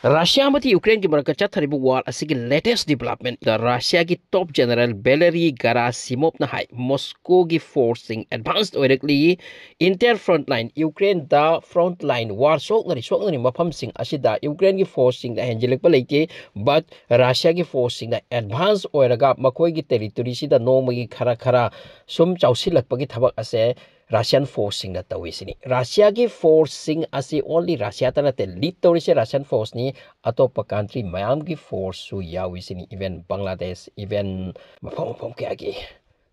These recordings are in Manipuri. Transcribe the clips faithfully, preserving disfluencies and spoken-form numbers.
ꯔꯁꯤꯌꯥ ꯑꯃꯗꯤ ꯌꯨꯀ꯭ꯔꯦꯟꯒꯤ ꯃꯔꯛꯇ ꯆꯠꯊꯔꯤꯕ ꯋꯥꯔ ꯑꯁꯤꯒꯤ latest development ꯗ ꯔꯁꯤꯌꯥꯒꯤ top general Valery Gerasimov ꯅ ꯍꯥꯏ, ꯃꯣꯁꯀꯣꯒꯤ force ꯁꯤꯡ advance ꯑꯣꯏꯔꯛꯂꯤ, entire front line, ꯌꯨꯀ꯭ꯔꯦꯟꯗ front line war ꯁꯣꯛꯅꯔꯤ ꯁꯣꯛꯅꯔꯤ ꯃꯐꯝꯁꯤꯡ ꯑꯁꯤꯗ ꯌꯨꯀ꯭ꯔꯦꯟꯒꯤ force ꯁꯤꯡꯅ ꯍꯦꯟꯖꯤꯜꯂꯛꯄ ꯂꯩꯇꯦ, but ꯔꯁꯤꯌꯥꯒꯤ force ꯁꯤꯡꯅ advance ꯑꯣꯏꯔꯒ ꯃꯈꯣꯏꯒꯤ territory ꯁꯤꯗ ꯅꯣꯡꯃꯒꯤ ꯈꯔ ꯈꯔ ꯁꯨꯝ ꯆꯥꯎꯁꯤꯜꯂꯛꯄꯒꯤ ꯊꯕꯛ ꯑꯁꯦ Russian force ꯁꯤꯡꯅ ꯇꯧꯏ ꯁꯤꯅꯤ꯫ ꯔꯁꯤꯌꯥꯒꯤ force ꯁꯤꯡ ꯑꯁꯤ only ꯔꯁꯤꯌꯥꯇ ꯅꯠꯇꯦ, lead ꯇꯧꯔꯤꯁꯦ Russian force ꯅꯤ, ꯑꯇꯣꯞꯄ country ꯃꯌꯥꯝꯒꯤ force ꯁꯨ ꯌꯥꯎꯏ ꯁꯤꯅꯤ, even ꯕꯪꯒ꯭ꯂꯥꯗꯦꯁ, even ꯃꯐꯝ ꯃꯐꯝ ꯀꯌꯥꯒꯤ,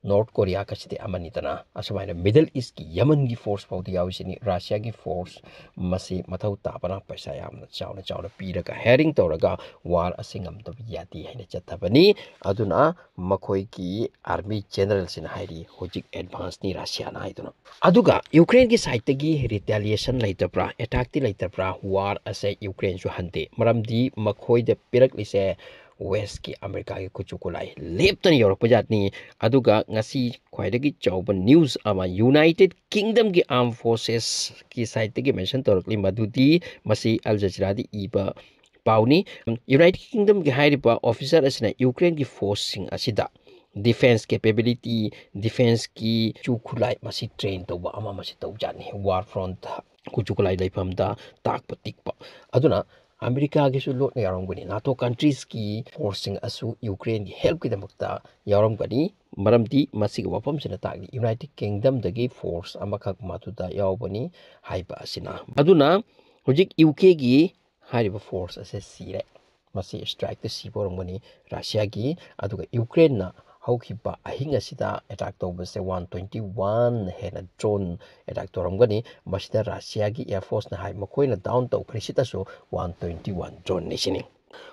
ꯅꯣꯔꯠ ꯀꯣꯔꯤꯌꯥ ꯀꯁꯤꯗꯤ ꯑꯃꯅꯤꯗꯅ, ꯑꯁꯨꯃꯥꯏꯅ Middle East ꯀꯤ ꯌꯃꯟꯒꯤ force ꯐꯥꯎꯗꯤ ꯌꯥꯎꯏ ꯁꯤꯅꯤ꯫ ꯔꯁꯤꯌꯥꯒꯤ force ꯃꯁꯤ ꯃꯊꯧ ꯇꯥꯕꯅ ꯄꯩꯁꯥ ꯌꯥꯝꯅ ꯆꯥꯎꯅ ꯆꯥꯎꯅ ꯄꯤꯔꯒ hiring ꯇꯧꯔꯒ war ꯑꯁꯤ ꯉꯝꯗꯕ ꯌꯥꯗꯦ ꯍꯥꯏꯅ ꯆꯠꯊꯕꯅꯤ꯫ ꯑꯗꯨꯅ ꯃꯈꯣꯏꯒꯤ army general ꯁꯤꯅ ꯍꯥꯏꯔꯤ, ꯍꯧꯖꯤꯛ advance ꯅꯤ ꯔꯁꯤꯌꯥꯅ ꯍꯥꯏꯗꯨꯅ꯫ ꯑꯗꯨꯒ ꯌꯨꯀ꯭ꯔꯦꯟꯒꯤ side ꯇꯒꯤ retaliation ꯂꯩꯇꯕ꯭ꯔꯥ, attack ꯇꯤ ꯂꯩꯇꯕ꯭ꯔꯥ? War ꯑꯁꯦ ꯌꯨꯀ꯭ꯔꯦꯟꯁꯨ ꯍꯟꯗꯦ, ꯃꯔꯝꯗꯤ ꯃꯈꯣꯏꯗ ꯄꯤꯔꯛꯂꯤꯁꯦ West ꯀꯤ, ꯑꯃꯦꯔꯤꯀꯥꯒꯤ ꯈꯨꯠꯁꯨ ꯈꯨꯠꯂꯥꯏ ꯂꯦꯞꯇꯅ ꯌꯧꯔꯛꯄ ꯖꯥꯠꯅꯤ꯫ ꯑꯗꯨꯒ ꯉꯁꯤ ꯈ꯭ꯋꯥꯏꯗꯒꯤ ꯆꯥꯎꯕ news ꯑꯃ, United Kingdom ꯒꯤ armed forces ꯀꯤ side ꯇꯒꯤ mention ꯇꯧꯔꯛꯂꯤ, ꯃꯗꯨꯗꯤ ꯃꯁꯤ Al Jazeera ꯗ ꯏꯕ ꯄꯥꯎꯅꯤ꯫ United Kingdom ꯒꯤ ꯍꯥꯏꯔꯤꯕ officer ꯑꯁꯤꯅ ꯌꯨꯀ꯭ꯔꯦꯟꯒꯤ force ꯁꯤꯡ ꯑꯁꯤꯗ defence capability, defence ꯀꯤ ꯈꯨꯠꯁꯨ ꯈꯨꯠꯂꯥꯏ ꯃꯁꯤ train ꯇꯧꯕ ꯑꯃ ꯃꯁꯤ ꯇꯧꯖꯥꯠꯅꯤ꯫ War front ꯈꯨꯠꯁꯨ ꯈꯨꯠꯂꯥꯏ ꯂꯩꯐꯝꯗ ꯇꯥꯛꯄ ꯇꯤꯛꯄ꯫ ꯑꯗꯨꯅ ꯑꯃꯦꯔꯤꯀꯥꯒꯤꯁꯨ ꯂꯣꯠꯅ ꯌꯥꯎꯔꯝꯒꯅꯤ, NATO countries ꯀꯤ force ꯁꯤꯡ ꯑꯁꯨ ꯌꯨꯀ꯭ꯔꯦꯟꯒꯤ help ꯀꯤꯗꯃꯛꯇ ꯌꯥꯎꯔꯝꯒꯅꯤ꯫ ꯃꯔꯝꯗꯤ ꯃꯁꯤꯒꯤ ꯋꯥꯐꯝꯁꯤꯅ ꯇꯥꯛꯂꯤ, United Kingdom ꯗꯒꯤ force ꯑꯃꯈꯛ ꯃꯗꯨꯗ ꯌꯥꯎꯕꯅꯤ ꯍꯥꯏꯕ ꯑꯁꯤꯅ꯫ ꯑꯗꯨꯅ ꯍꯧꯖꯤꯛ ꯌꯨ ꯀꯦꯒꯤ ꯍꯥꯏꯔꯤꯕ force ꯑꯁꯦ ꯁꯤꯔꯦ꯫ ꯃꯁꯤ strike ꯇ ꯁꯤꯕ ꯑꯣꯏꯔꯝꯒꯅꯤ ꯔꯁꯤꯌꯥꯒꯤ꯫ ꯑꯗꯨꯒ ꯌꯨꯀ꯭ꯔꯦꯟꯅ ꯍꯧꯈꯤꯕ ꯑꯍꯤꯡ ꯑꯁꯤꯗ attack ꯇꯧꯕꯁꯦ one twenty one ꯍꯦꯟꯅ drone attack ꯇꯧꯔꯝꯒꯅꯤ꯫ ꯃꯁꯤꯗ ꯔꯁꯤꯌꯥꯒꯤ air force ꯅ ꯍꯥꯏ, ꯃꯈꯣꯏꯅ down ꯇꯧꯈ꯭ꯔꯤꯁꯤꯗꯁꯨ one twenty one drone ꯅꯤ ꯁꯤꯅꯤ꯫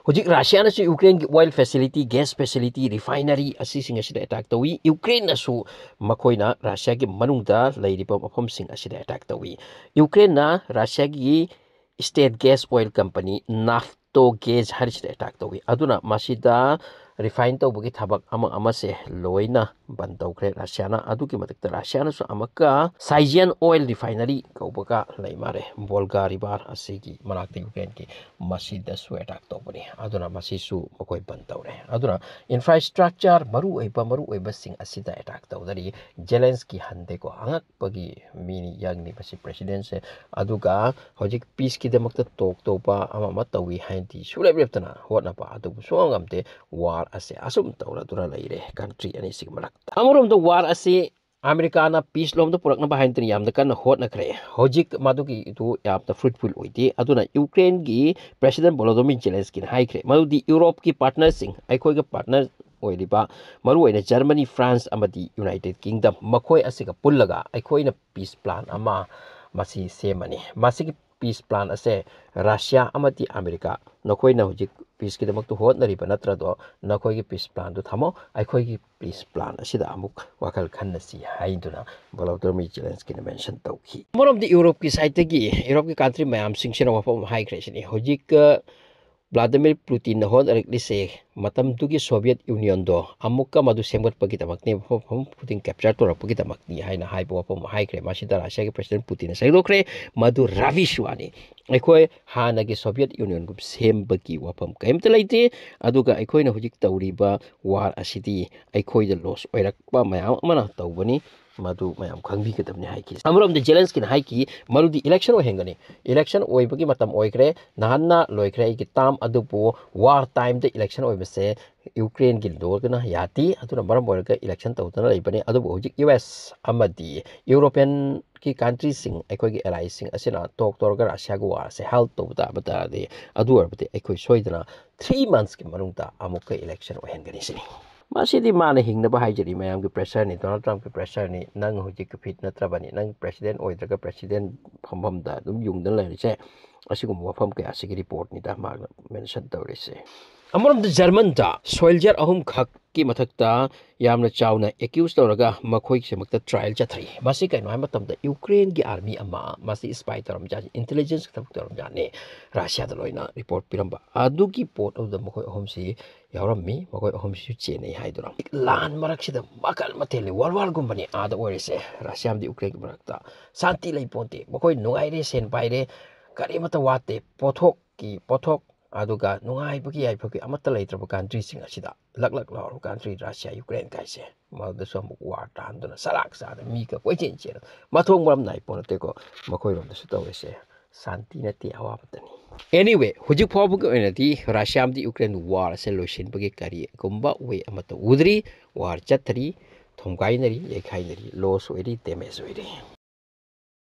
ꯍꯧꯖꯤꯛ ꯔꯁꯤꯌꯥꯅꯁꯨ ꯌꯨꯀ꯭ꯔꯦꯟꯒꯤ oil facility, gas facility, refinery ꯑꯁꯤꯁꯤꯡ ꯑꯁꯤꯗ attack ꯇꯧꯏ꯫ ꯌꯨꯀ꯭ꯔꯦꯟꯅꯁꯨ ꯃꯈꯣꯏꯅ ꯔꯁꯤꯌꯥꯒꯤ ꯃꯅꯨꯡꯗ ꯂꯩꯔꯤꯕ ꯃꯐꯝꯁꯤꯡ ꯑꯁꯤꯗ attack ꯇꯧꯏ꯫ ꯌꯨꯀ꯭ꯔꯦꯟꯅ ꯔꯁꯤꯌꯥꯒꯤ state gas oil company ꯅꯥꯐ ꯇꯣ ꯒꯦꯖ ꯍꯥꯏꯔꯤꯁꯤꯗ ꯑꯦꯇꯥꯛ ꯇꯧꯏ꯫ ꯑꯗꯨꯅ ꯃꯁꯤꯗ ꯔꯤꯐꯥꯏꯟ ꯇꯧꯕꯒꯤ ꯊꯕꯛ ꯑꯃ ꯑꯃꯁꯦ ꯂꯣꯏꯅ ꯕꯟ ꯇꯧꯈ꯭ꯔꯦ ꯔꯁꯤꯌꯥꯅ꯫ ꯑꯗꯨꯒꯤ ꯃꯊꯛꯇ ꯔꯁꯤꯌꯥꯅꯁꯨ ꯑꯃꯨꯛꯀ ꯁꯥꯏꯖꯤꯌꯟ ꯑꯣꯏꯜ ꯔꯤꯐꯥꯏꯅꯔꯤ ꯀꯧꯕꯒ ꯂꯩ ꯃꯥꯜꯂꯦ, ꯕꯣꯜꯒꯥ ꯔꯤꯚꯔ ꯑꯁꯤꯒꯤ ꯃꯅꯥꯛꯇ ꯌꯨꯀ꯭ꯔꯦꯟꯒꯤ, ꯃꯁꯤꯗꯁꯨ ꯑꯦꯇꯥꯛ ꯇꯧꯕꯅꯤ꯫ ꯑꯗꯨꯅ ꯃꯁꯤꯁꯨ ꯃꯈꯣꯏ ꯕꯟ ꯇꯧꯔꯦ꯫ ꯑꯗꯨꯅ ꯏꯟꯐ꯭ꯔꯥꯁ꯭ꯇ꯭ꯔꯛꯆꯔ, ꯃꯔꯨ ꯑꯣꯏꯕ ꯃꯔꯨ ꯑꯣꯏꯕꯁꯤꯡ ꯑꯁꯤꯗ ꯑꯦꯇꯥꯛ ꯇꯧꯗꯔꯤ꯫ ꯖꯦꯂꯦꯟꯁꯀꯤ ꯍꯟꯗꯦꯀꯣ, ꯑꯉꯛꯄꯒꯤ ꯃꯤꯅꯤ ꯌꯪꯅꯤ ꯃꯁꯤ ꯄ꯭ꯔꯦꯁꯤꯗꯦꯟꯁꯦ꯫ ꯑꯗꯨꯒ ꯍꯧꯖꯤꯛ ꯄꯤꯁꯀꯤꯗꯃꯛꯇ ꯇꯣꯛ ꯇꯧꯕ ꯑꯃ ꯑꯃ ꯇꯧꯏ ꯍꯥꯏꯅꯗꯤ ꯁꯨꯡꯂꯦꯞ ꯂꯦꯞꯇꯅ ꯍꯣꯠꯅꯕ ꯑꯗꯨꯕꯨ ꯁꯨꯡꯉꯝ ꯉꯝꯗꯦ꯫ ꯋꯥꯔ ꯑꯁꯦ ꯑꯁꯨꯝ ꯇꯧꯅꯗꯨꯅ ꯂꯩꯔꯦ ꯀꯟꯇ꯭ꯔꯤ ꯑꯅꯤꯁꯤꯒꯤ ꯃꯔꯛꯇ꯫ ꯑꯃꯔꯣꯝꯗ ꯋꯥꯔ ꯑꯁꯤ ꯑꯃꯦꯔꯤꯀꯥꯅ ꯄꯤꯁ ꯂꯣꯝꯗ ꯄꯨꯔꯛꯅꯕ ꯍꯥꯏꯅ ꯌꯥꯝꯅ ꯀꯟꯅ ꯍꯣꯠꯅꯈ꯭ꯔꯦ꯫ ꯍꯧꯖꯤꯛ ꯃꯗꯨꯒꯤꯗꯨ ꯌꯥꯝꯅ ꯐ꯭ꯔꯨꯠꯐꯨꯜ ꯑꯣꯏꯗꯦ꯫ ꯑꯗꯨꯅ ꯌꯨꯀ꯭ꯔꯦꯟꯒꯤ ꯄ꯭ꯔꯦꯁꯤꯗꯦꯟ ꯚꯣꯂꯣꯗꯣꯃꯤꯔ ꯖꯦꯂꯦꯟꯁꯀꯤꯅ ꯍꯥꯏꯈ꯭ꯔꯦ, ꯃꯗꯨꯗꯤ ꯌꯨꯔꯣꯞꯀꯤ ꯄꯥꯔꯠꯅꯔꯁꯤꯡ, ꯑꯩꯈꯣꯏꯒ ꯄꯥꯔꯠꯅꯔ ꯑꯣꯏꯔꯤꯕ ꯃꯔꯨꯑꯣꯏꯅ ꯖꯔꯃꯅꯤ, ꯐ꯭ꯔꯥꯟꯁ ꯑꯃꯗꯤ ꯌꯨꯅꯥꯏꯇꯦꯗ ꯀꯤꯡꯗꯝ, ꯃꯈꯣꯏ ꯑꯁꯤꯒ ꯄꯨꯜꯂꯒ ꯑꯩꯈꯣꯏꯅ ꯄꯤꯁ ꯄ꯭ꯂꯥꯟ ꯑꯃ ꯃꯁꯤ ꯁꯦꯝꯃꯅꯤ꯫ ꯃꯁꯤꯒꯤ ꯄꯤꯁ ꯄ꯭ꯂꯥꯟ ꯑꯁꯦ ꯔꯁꯤꯌꯥ ꯑꯃꯗꯤ ꯑꯃꯦꯔꯤꯀꯥ, ꯅꯈꯣꯏꯅ ꯍꯧꯖꯤꯛ ꯄꯤꯁꯀꯤꯗꯃꯛꯇ ꯍꯣꯠꯅꯔꯤꯕ ꯅꯠꯇ꯭ꯔꯗꯣ? ꯅꯈꯣꯏꯒꯤ ꯄꯤꯁ ꯄ꯭ꯂꯥꯟꯗꯨ ꯊꯝꯃꯣ, ꯑꯩꯈꯣꯏꯒꯤ ꯄꯤꯁ ꯄ꯭ꯂꯥꯟ ꯑꯁꯤꯗ ꯑꯃꯨꯛ ꯋꯥꯈꯜ ꯈꯟꯅꯁꯤ ꯍꯥꯏꯗꯨꯅ ꯚꯣꯂꯣꯗꯣꯃꯤꯔ ꯖꯦꯂꯦꯟꯁꯀꯤꯅ ꯃꯦꯟꯁꯟ ꯇꯧꯈꯤ꯫ ꯑꯃꯔꯣꯝꯗ ꯌꯨꯔꯣꯞꯀꯤ ꯁꯥꯏꯠꯇꯒꯤ, ꯌꯨꯔꯣꯞꯀꯤ ꯀꯟꯇ꯭ꯔꯤ ꯃꯌꯥꯝꯁꯤꯡꯁꯤꯅ ꯋꯥꯐꯝ ꯑꯃ ꯍꯥꯏꯈ꯭ꯔꯦ ꯁꯤꯅꯤ, ꯍꯧꯖꯤꯛ, ꯑ, ꯚ꯭ꯂꯥꯗꯤꯃꯤꯔ ꯄꯨꯇꯤꯟꯅ ꯍꯣꯠꯅꯔꯛꯂꯤꯁꯦ ꯃꯇꯝꯗꯨꯒꯤ ꯁꯣꯚꯤꯌꯦꯠ ꯌꯨꯅꯤꯌꯟꯗꯣ ꯑꯃꯨꯛꯀ ꯃꯗꯨ ꯁꯦꯝꯒꯠꯄꯒꯤꯗꯃꯛꯅꯤ, ꯃꯐꯝ, ꯃꯐꯝ ꯈꯨꯗꯤꯡ ꯀꯦꯞꯆꯔ ꯇꯧꯔꯛꯄꯒꯤꯗꯃꯛꯅꯤ ꯍꯥꯏꯅ ꯍꯥꯏꯕ ꯋꯥꯐꯝ ꯑꯃ ꯍꯥꯏꯈ꯭ꯔꯦ꯫ ꯃꯁꯤꯗ ꯔꯁꯤꯌꯥꯒꯤ ꯄ꯭ꯔꯦꯁꯤꯗꯦꯟ ꯄꯨꯇꯤꯟꯅ ꯁꯦꯡꯗꯣꯛꯈ꯭ꯔꯦ, ꯃꯗꯨ ꯔꯕꯤꯁ ꯋꯥꯅꯤ꯫ ꯑꯩꯈꯣꯏ ꯍꯥꯟꯅꯒꯤ ꯁꯣꯚꯤꯌꯦꯠ ꯌꯨꯅꯤꯌꯟꯒꯨꯝ ꯁꯦꯝꯕꯒꯤ ꯋꯥꯐꯝ ꯀꯔꯤꯝꯇ ꯂꯩꯇꯦ꯫ ꯑꯗꯨꯒ ꯑꯩꯈꯣꯏꯅ ꯍꯧꯖꯤꯛ ꯇꯧꯔꯤꯕ ꯋꯥꯔ ꯑꯁꯤꯗꯤ ꯑꯩꯈꯣꯏꯗ ꯂꯣꯁ ꯑꯣꯏꯔꯛꯄ ꯃꯌꯥꯝ ꯑꯃꯅ ꯇꯧꯕꯅꯤ, ꯃꯗꯨ ꯃꯌꯥꯝ ꯈꯪꯕꯤꯒꯗꯕꯅꯤ ꯍꯥꯏꯈꯤ꯫ ꯑꯃꯔꯣꯝꯗ ꯖꯦꯂꯦꯟꯁꯀꯤꯅ ꯍꯥꯏꯈꯤ, ꯃꯗꯨꯗꯤ ꯏꯂꯦꯛꯁꯟ ꯑꯣꯏꯍꯟꯒꯅꯤ, ꯏꯂꯦꯛꯁꯟ ꯑꯣꯏꯕꯒꯤ ꯃꯇꯝ ꯑꯣꯏꯈ꯭ꯔꯦ, ꯅꯍꯥꯟꯅ ꯂꯣꯏꯈ꯭ꯔꯦ ꯑꯩꯒꯤ ꯇꯥꯝ, ꯑꯗꯨꯕꯨ ꯋꯥꯔ ꯇꯥꯏꯝꯗ ꯏꯂꯦꯛꯁꯟ ꯑꯣꯏꯕꯁꯦ ꯌꯨꯀ꯭ꯔꯦꯟꯒꯤ ꯂꯣꯗꯨꯅ ꯌꯥꯗꯦ꯫ ꯑꯗꯨꯅ ꯃꯔꯝ ꯑꯣꯏꯔꯒ ꯏꯂꯦꯛꯁꯟ ꯇꯧꯗꯅ ꯂꯩꯕꯅꯤ꯫ ꯑꯗꯨꯕꯨ ꯍꯧꯖꯤꯛ ꯌꯨ ꯑꯦꯁ ꯑꯃꯗꯤ ꯌꯨꯔꯣꯄꯤꯌꯟꯒꯤ ꯀꯟꯇ꯭ꯔꯤꯁꯤꯡ, ꯑꯩꯈꯣꯏꯒꯤ ꯑꯦꯂꯥꯏꯁꯤꯡ ꯑꯁꯤꯅ ꯇꯣꯛ ꯇꯧꯔꯒ ꯔꯁꯤꯌꯥꯒꯤ ꯋꯥꯔꯁꯦ ꯍꯦꯜꯞ ꯇꯧꯕ ꯇꯥꯕ ꯇꯥꯔꯗꯤ, ꯑꯗꯨ ꯑꯣꯏꯔꯕꯗꯤ ꯑꯩꯈꯣꯏ ꯁꯣꯏꯗꯅ ꯊ꯭ꯔꯤ ꯃꯟꯁꯀꯤ ꯃꯅꯨꯡꯗ ꯑꯃꯨꯛꯀ ꯏꯂꯦꯛꯁꯟ ꯑꯣꯏꯍꯟꯒꯅꯤ ꯁꯤꯅꯤ꯫ ꯃꯁꯤꯗꯤ ꯃꯥꯅ ꯍꯤꯡꯅꯕ ꯍꯥꯏꯖꯔꯤ, ꯃꯌꯥꯝꯒꯤ ꯄ꯭ꯔꯦꯁꯔꯅꯤ, ꯗꯣꯅꯥꯜꯗ ꯇ꯭ꯔꯝꯞꯀꯤ ꯄ꯭ꯔꯦꯁꯔꯅꯤ꯫ ꯅꯪ ꯍꯧꯖꯤꯛ ꯐꯤꯠ ꯅꯠꯇ꯭ꯔꯕꯅꯤ, ꯅꯪ ꯄ꯭ꯔꯦꯁꯤꯗꯦꯟ ꯑꯣꯏꯗ꯭ꯔꯒ ꯄ꯭ꯔꯦꯁꯤꯗꯦꯟ ꯐꯝꯐꯝꯗ ꯑꯗꯨꯝ ꯌꯨꯡꯗꯅ ꯂꯩꯔꯤꯁꯦ꯫ ꯑꯁꯤꯒꯨꯝꯕ ꯋꯥꯐꯝ ꯀꯌꯥꯁꯤꯒꯤ ꯔꯤꯄꯣꯔꯠꯅꯤꯗ ꯃꯥꯅ ꯃꯦꯟꯁꯟ ꯇꯧꯔꯤꯁꯦ꯫ ꯑꯃꯔꯣꯝꯗ ꯖꯔꯃꯟꯗ ꯁꯣꯜꯖꯔ ꯑꯍꯨꯝꯈꯛꯀꯤ ꯃꯊꯛꯇ ꯌꯥꯝꯅ ꯆꯥꯎꯅ ꯑꯦꯀ꯭ꯌꯨꯁ ꯇꯧꯔꯒ ꯃꯈꯣꯏꯒꯤꯗꯃꯛꯇ ꯇ꯭ꯔꯥꯏꯌꯦꯜ ꯆꯠꯊꯔꯤ꯫ ꯃꯁꯤ ꯀꯩꯅꯣ ꯍꯥꯏꯕ ꯃꯇꯝꯗ ꯌꯨꯀ꯭ꯔꯦꯟꯒꯤ ꯑꯥꯔꯃꯤ ꯑꯃ, ꯃꯁꯤ ꯁ꯭ꯄꯥꯏ ꯇꯧꯔꯝꯖꯥꯠꯅꯤ, ꯏꯟꯇꯦꯂꯤꯖꯦꯟꯁ ꯊꯕꯛ ꯇꯧꯔꯝꯖꯥꯠꯅꯤ, ꯔꯁꯤꯌꯥꯗ ꯂꯣꯏꯅ ꯔꯤꯄꯣꯔꯠ ꯄꯤꯔꯝꯕ꯫ ꯑꯗꯨꯒꯤ ꯄꯣꯠ ꯑꯗꯨꯗ ꯃꯈꯣꯏ ꯑꯍꯨꯝꯁꯤ ꯌꯥꯎꯔꯝꯃꯤ, ꯃꯈꯣꯏ ꯑꯍꯨꯝꯁꯤꯁꯨ ꯆꯦꯟꯅꯩ ꯍꯥꯏꯗꯨꯅ꯫ ꯂꯥꯟ ꯃꯔꯛꯁꯤꯗ ꯃꯈꯜ ꯃꯊꯦꯜꯅꯤ, ꯋꯥꯔꯜ ꯋꯥꯔꯒꯨꯝꯕꯅꯤ ꯑꯥꯗ ꯑꯣꯏꯔꯤꯁꯦ꯫ ꯔꯁꯤꯌꯥ ꯑꯃꯗꯤ ꯌꯨꯀ꯭ꯔꯦꯟꯒꯤ ꯃꯔꯛꯇ ꯁꯥꯟꯇꯤ ꯂꯩ ꯄꯣꯟꯇꯦ꯫ ꯃꯈꯣꯏ ꯅꯨꯡꯉꯥꯏꯔꯦ, ꯁꯦꯟ ꯄꯥꯏꯔꯦ, ꯀꯔꯤꯃꯠꯇ ꯋꯥꯠꯇꯦ, ꯄꯣꯠꯊꯣꯛꯀꯤ ꯄꯣꯠꯊꯣꯛ, ꯑꯗꯨꯒ ꯅꯨꯡꯉꯥꯏꯕꯒꯤ ꯌꯥꯏꯐꯕꯒꯤ ꯑꯃꯠꯇ ꯂꯩꯇ꯭ꯔꯕ ꯀꯟꯇ꯭ꯔꯤꯁꯤꯡ ꯑꯁꯤꯗ ꯂꯛ ꯂꯛ ꯂꯥꯎꯔꯕ ꯀꯟꯇ꯭ꯔꯤ ꯔꯁꯤꯌꯥ, ꯌꯨꯀ꯭ꯔꯦꯟ ꯀꯥꯏꯁꯦ, ꯃꯗꯨꯗꯁꯨ ꯑꯃꯨꯛ ꯋꯥꯔ ꯇꯥꯍꯟꯗꯨꯅ ꯆꯔꯥꯛ ꯆꯥꯗꯅ ꯃꯤꯒ ꯀꯣꯏꯆꯦꯟ ꯆꯦꯟꯗꯅ ꯃꯊꯣꯡ ꯃꯔꯝ ꯅꯥꯏ ꯄꯣꯠ ꯅꯠꯇꯦꯀꯣ ꯃꯈꯣꯏꯔꯣꯝꯗꯁꯨ ꯇꯧꯔꯤꯁꯦ꯫ ꯁꯥꯟꯇꯤ ꯅꯠꯇꯦ, ꯑꯋꯥꯕꯇꯅꯤ꯫ Anyway, ꯍꯧꯖꯤꯛ ꯐꯥꯎꯕꯒꯤ ꯑꯣꯏꯅꯗꯤ ꯔꯁꯤꯌꯥ ꯑꯃꯗꯤ ꯌꯨꯀ꯭ꯔꯦꯟ ꯋꯥꯔ ꯑꯁꯦ ꯂꯣꯏꯁꯤꯟꯕꯒꯤ ꯀꯔꯤꯒꯨꯝꯕ ꯋꯦ ꯑꯃꯠꯇ ꯎꯗ꯭ꯔꯤ꯫ ꯋꯥꯔ ꯆꯠꯊꯔꯤ, ꯊꯣꯝꯒꯥꯏꯅꯔꯤ, ꯌꯩꯈꯥꯏꯅꯔꯤ, ꯂꯣꯁ ꯑꯣꯏꯔꯤ, ꯗꯦꯃꯦꯖ ꯑꯣꯏꯔꯤ꯫